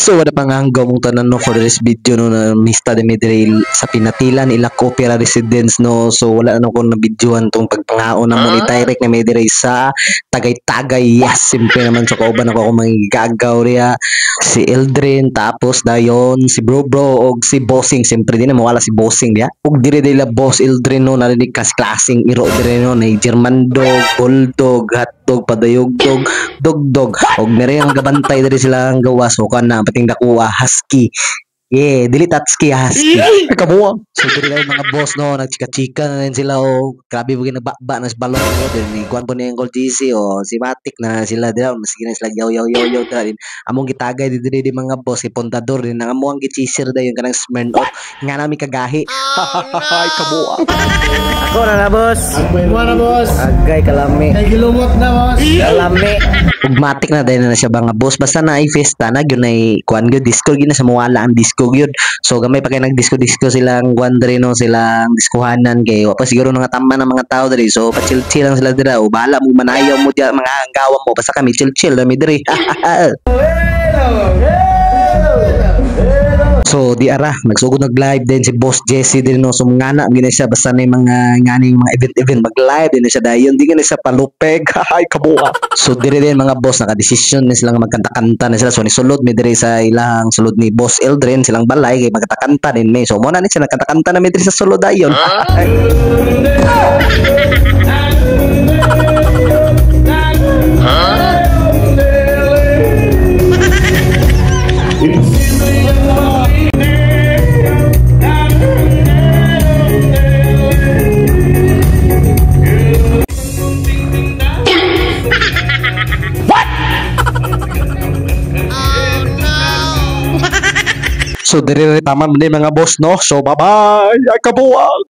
So wala pa nga hanggaw mong tanan, no, for this video, no, na mista de Medrail sa Pinatilan ila Opera Residence, no. So wala na ko na videoan tong pagpangaon na mo ni direct na Medrail sa Tagaytagay. Yes, simple naman. So kauban ako ako mga gagaw riya si Eldrin, tapos dayon si Bro Bro og si Bossing. Siyempre di na mawala si Bossing diya. Ug dire dila Boss Eldrin, no, narinig kas klaseng iro dire, no, na German dog, bulldog, hotdog, padayog dog, dog dog. Og mere ang gabantay diri sila ang gawas so kana pating dakuha husky. Yeah, dili tatski, husky. Kabuang. So diri kayo mga boss, no, nagchika-chika na rin sila o grabe mo ginababa na sa balon ko din ni kuan po ni Uncle GC o si Matic na sila dira, sige na sila yaw yaw yaw yaw dira din. Among gitagay di diri di mga boss si Pondador din ang among gichaser dayon kanang Smirnoff nga nami kagahi. Ay, kabuang. Ako na na, boss. Buwan na, boss. Agay kalami. Kay gilumot na, boss. Kalami. Ugmatik na dahil na siya ba nga boss, basta na ay fiesta na gyud ay kuan gyud, disco gyud na sa mawala ang disco gyud. So gamay pa kay nag disco disco silang kuan diri, no, silang diskuhanan kay wa pa siguro nga tama ng mga tao diri. So pa chill chill lang sila dira o bahala mo manayaw mo diya mga hanggawa mo, basta kami chill chill rami diri. So di ara nagsugod nag live din si Boss Jesse din, no. So ngana gina siya basta na yung mga nganing mga event event, mag live din na siya dayon, di gina siya palupeg. Ay, kabuang. So dire din mga boss, nakadesisyon na silang magkanta-kanta na sila. So ni sulod mi dire sa ilang sulod ni Boss Eldrin silang balay kay magkanta-kanta din mi. So mo na ni sila nagkanta-kanta na mi dire sa sulod dayon. So dire taman ni mga boss, no. So bye-bye. Ay, kabuang.